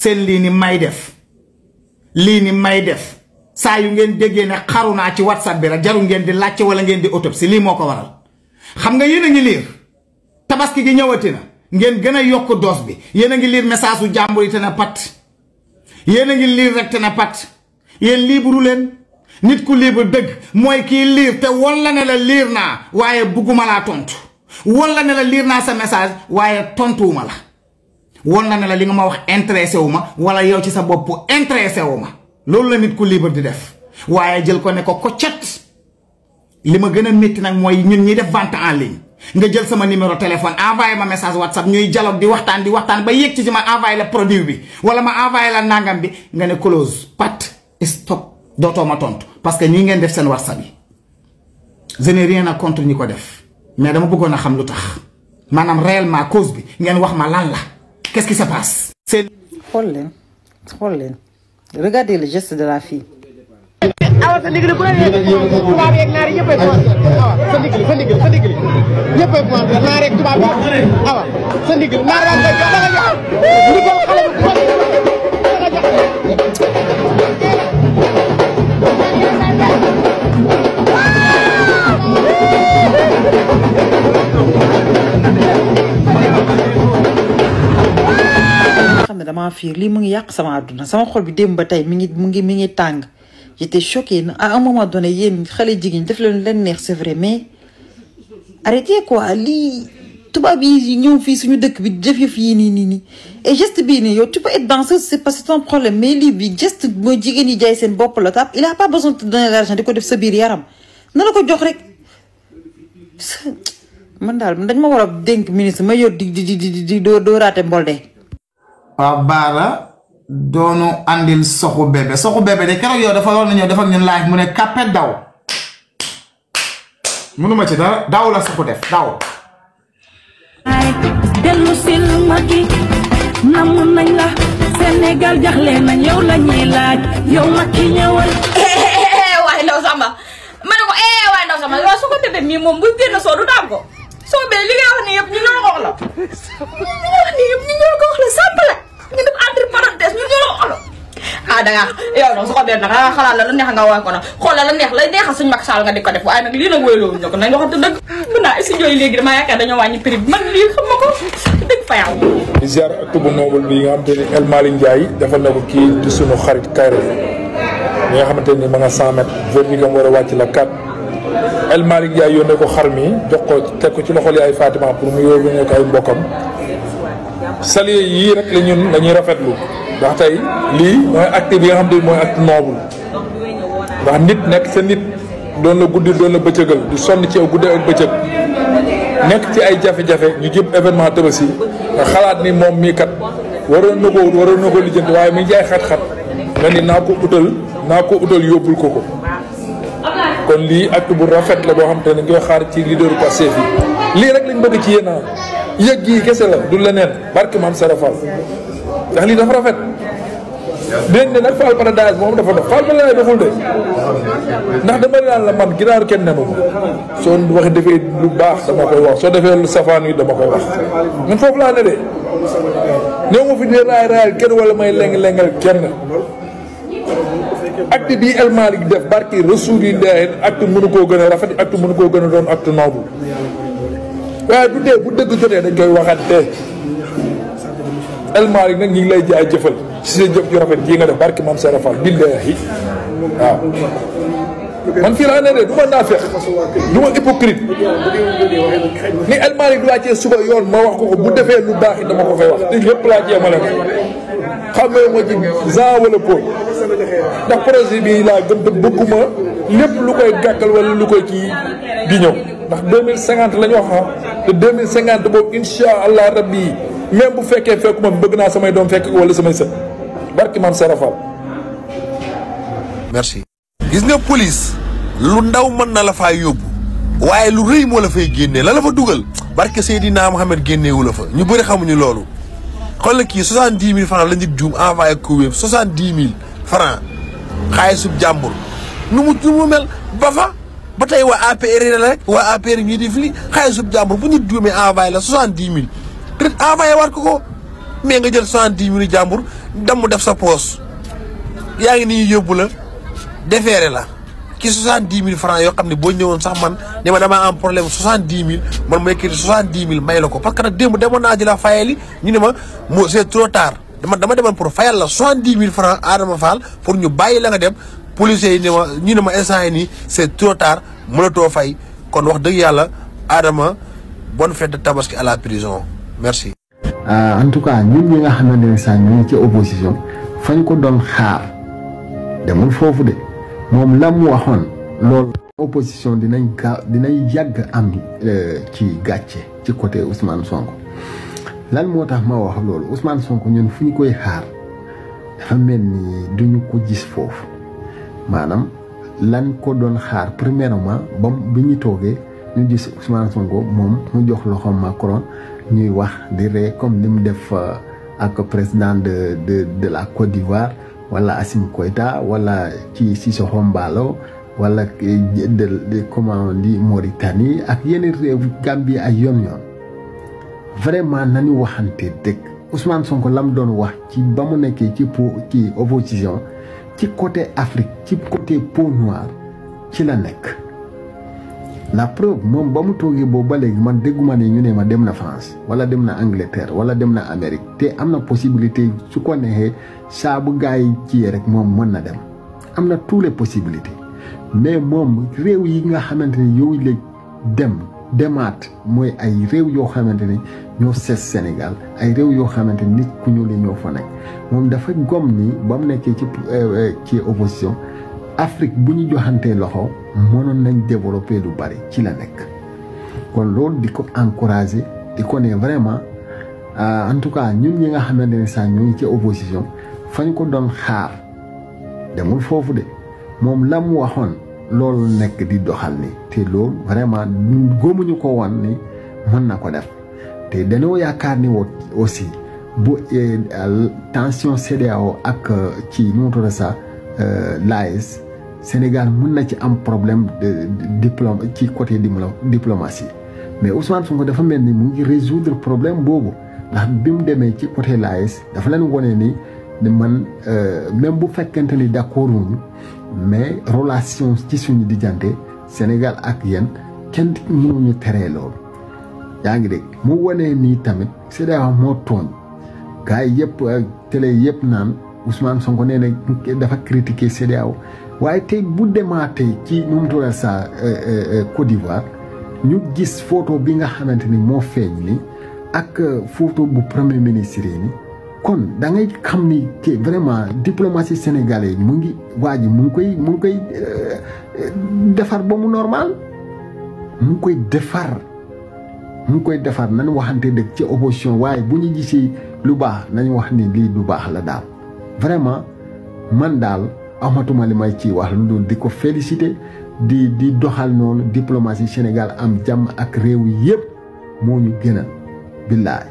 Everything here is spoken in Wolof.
seen lii ni may def lii ni may def saa yu ngeen déggee ne xaru naa ci WhatsApp bi rek jarul ngeen di laajte wala ngeen di autopsie lii moo ko waral xam nga yéen a ngi liir tabaski gi ñëwati na ngeen gën a yokk doos bi yéen a ngi liir message su jàmbur yi te na pat yéen a ngi liir rek te na pat yéen liibru leen nit ku libre dëgg mooy kii liir te walla ne la liir naa waaye bugguma laa tontu walla ne la liir naa sa message waaye tontuwuma la walla ne la li nga ma wax intéressé wu ma wala yow ci sa bopp intéressé wu ma loolu la nit ku libre di def waaye jël ko ne ko cet li ma gën a métti nag mooy ñun ñi def vente en ligne nga jël sama numéro téléphone envoyé ma message WhatsApp ñuy dialogue di waxtaan ba yéeg ci ma envoyé la produit bi wala ma envoyé la nangam bi nga ne close pat stop dootoo ma tontu parce que ñi ngeen def seen WhatsApp yi je n'ai rien à contre ñi ko def mais dama bëggoon a xam lu tax maanaam réellement cause bi ngeen wax ma lan la qu'est-ce qui se passe. c'est xool leen regardez le geste de la fille. awa sa ndigli bu la nee tubaab yeeg naar yi ñëppay pointé awa sa ndigli ñëppay pointé naar yeeg tubaab yi awa sa ndigli naar waa koy jox da nga jox ndigal xale bu ko da nga xam ne damaa fiir lii mu ngi yàq sama àdduna sama xol bi démb ba tey mi ngi tàng. J'étais choquée à un moment donné yéen xale jigéen def leen neex c'est vrai mais arrêtez quoi lii tubaab yi ñëw fii suñu dëkk bi def yëf yi nii et geste bii nii yow tu peux être danseuse c'est pas ton problème mais lii bi geste mooy jigéen yi jaay seen bopp la tap il a pas besoin de te donner l'argent di ko def sa biir yaram na la ko jox rek man daal dañ ma war a dénk ministre ma yor di dooraate mbolde. waaw baara doonu andil soxu bébé de keroog yow dafa war na ñëw def ak ñun live mu ne kapet daw mënuma ci dara daw la soxu def daw dellu sil magi nam nañ la Sénégal jaxle nañ yow la ñuy laaj yow Macky ñëwal waaye ndaw Samba ma ne ko waaye ndaw Samba waaw su ko bébé mii moom bu génn soo du tàgg ko soo bee li ngay wax ni yëpp ñu ñoo ko wax la Samba la ñu def entre parenthèse ñu ñoo ko wax la danga yow nag su ko bee nag xalaat la neex nga wax ko nag xool la neex lay neexal suñu Macky Sall nga di ko def waaye nag lii nag wóyloowuñ la ko nañ waxante dëgg mën naa si jooy léegi damaa yaakaar dañoo wàññi prix bi man lii xam nga ko dëgg fa yaw ziar ak tubu noble bi nga xamante ni El Malick Ndiaye defal na ko kii di sunu xarit Kayre mi nga xamante ni ma nga 100 mètres vermigam war a wàcc la 4 El Malick Ndiaye yónnee ko xar mi jox ko teg ko ci loxol yaay Fatima pour mu yóbbu ne ko ay mbokkam salier yii rek la ñun dañuy rafetlu ndax tey lii mooy acte bi nga xam ne mooy acte noble ndax nit nekk sa nit doon la guddi doon la bëccëgal di sonn ci yow guddi ak bëccëg nekk ci ay jafe-jafe ñu jëm événement Tabaski nga xalaat ni moom mii kat waroon na ko lijjanti waaye mi jaay xat-xat nga ni naa ko utal yóbbul ko kon lii acte bu rafet la boo xam te ne dañ koy xaar ci leaderu Pastef yi lii rek lañ bëgg ci yéen yëg gii kese la du leneen barke Maam Sara Fall ndax lii dafa rafet dégg nga nag Fall Paradise moom dafa dox Fall Paradise doxul de ndax dama naan la man ginaaru kenn nenu ma soo waxee defee lu baax dama koy wax soo defee lu safaan wi dama koy wax man foofu laa ne de néew ma fi dee raay kenn wala may leng-lengal kenn acte bii El Malick def barki Rasulillahi acte mënu koo gën a rafet acte mënu koo gën a doon acte noble waaye du dee bu dëgg jotee dañ koy waxante El Malick nag ñu ngi lay jaay jëfal ci sa jëf ju rafet jii nga def barki Maam Sara Fall billahi waaw man fii laa ne de du ma naafeq du ma hypocrite ni El Malick du wàccee suba yoon ma wax ko bu defee lu baax it dama ko koy wax te ñëpp laa cee ma leen xamee ma ci Jean wala Paul ndax projet bi laa gëm te bëgguma lépp lu koy gàkkal wala lu koy kii di ñëw ndax 2050 la ñu wax te 2050 boobu incha allah rabbi même bu fekkee fekkuma bëgg naa samay doom fekk wala samay sët barki Maam Sara Fall. merci. gis nga police lu ndaw mën na la faa yóbbu waaye lu rëy moo la fay génnee la fa dugal barke Seydina Mohamed génneewu la fa ñu bëri xamuñu loolu. xoolal kii 70 000 francs la njëkk juum envoyé ko wéeb 70 000 francs xaalisub jàmbur nu mu mel ba tey waa APR la rek waa APR ñuy def li xaalisub jàmbur bu nit juumee envoyé la 70 000 peut-être envoyé waat ko mais nga jël 70 000 jàmbur damm def sa poos yaa ngi nii yóbbu la defeere la ki 70 000 francs yoo xam ne boo ñëwoon sax man ne ma damaa am problème 70 000 man ma yëkkati 70 000 may la ko parce que nag démb demoon naa di la fayali ñu ne ma moo c'est trop tard dama demoon pour fayal la 70 000 francs Adama Fall pour ñu bàyyi la nga dem policiers yi ne ma ñu ne ma instant yi nii c'est trop tard mënatoo fay kon wax dëgg yàlla Adama bonne fête de tabaski à la prison merci. en tout cas ñun ñi nga xamante ne sax ñu ngi ci opposition fañ ko doon xaar demul foofu de moom la mu waxoon loolu opposition dinañ yàgg am ci gàcce ci côté Ousmane Sonko lan moo tax ma wax loolu Ousmane Sonko ñun fu ñu koy xaar dafa mel ni duñu ko gis foofu maanaam lan ko doon xaar premièrement bi ñu toogee ñu gis Ousmane Sonko moom mu jox loxo Macron ñuy wax di ree comme ni mu def ak président de la Côte d'Ivoire wala Assimi Goïta wala ci Sissoko Embaló wala de comment on dit Mauritanie ak yeneen réew Gambie ay yoon vraiment nañu waxante dëgg Ousmane Sonko lam doon wax ci ba mu nekkee ci opposition ci côté Afrique ci côté peau noire ci la nekk la preuve moom ba mu toogee boobu ba léegi man dégguma ne ñu ne ma dem na France wala dem na Angleterre wala dem na Amérique te am na possibilité su ko neexee saa bu gars yi ci rek moom mën na dem am na tous les possibilités mais moom réew yi nga xamante ni yow la demaat mooy ay réew yoo xamante ni ñoo ses Sénégal ay réew yoo xamante ni nit ku ñuul ñoo fa nekk moom dafa gom ni ba mu nekkee ci opposition Afrique bu ñu joxantee loxo mënoon nañ développer lu bari ci la nekk kon loolu di ko encourager di ko ne vraiment en tout cas ñun ñi nga xamante ne sax ñu ngi ci opposition fañ ko doon xaar demul foofu de moom la mu waxoon loolu nekk di doxal ni te loolu vraiment góomuñu ko woon ni mën na ko def te dañoo yaakaar ni aussi bu tension CEDEAO ak ci nu mu tudd sax l'AES Sénégal mën na ci am problème de ci côté diplomatie mais Ousmane Sonko dafa mel ni mu ngi résoudre problème boobu ndax bi mu demee ci côté l'AES dafa leen wone ni man même bu fekkente ni d'accord wuñu mais relation ci suñu diggante Sénégal ak yéen kenn mënuñu teree loolu yaa ngi dégg mu wone nii tamit CEDEAO moo tooñ gars yi yëpp télé yëpp naan Ousmane Sonko nee na dafa critiquer CEDEAO waaye tey bu demaatee ci nu mu tudd sa Côte d'Ivoire ñu gis photo bi nga xamante ni moo feeñ ni ak photo bu premier ministre yi ni kon da ngay xam ni vraiment diplomatie sénégalaise mu ngi waa ji mu ngi koy defar ba mu normal mu ngi koy defar nañu waxante dëgg ci opposition waaye bu ñu gisee lu baax nañu wax ni lii lu baax la daal vraiment man daal amatuma li may ci wax lu dul di ko féliciter di doxal noonu diplomatie Sénégal am jàmm ak réew yëpp moo ñu gënal billaay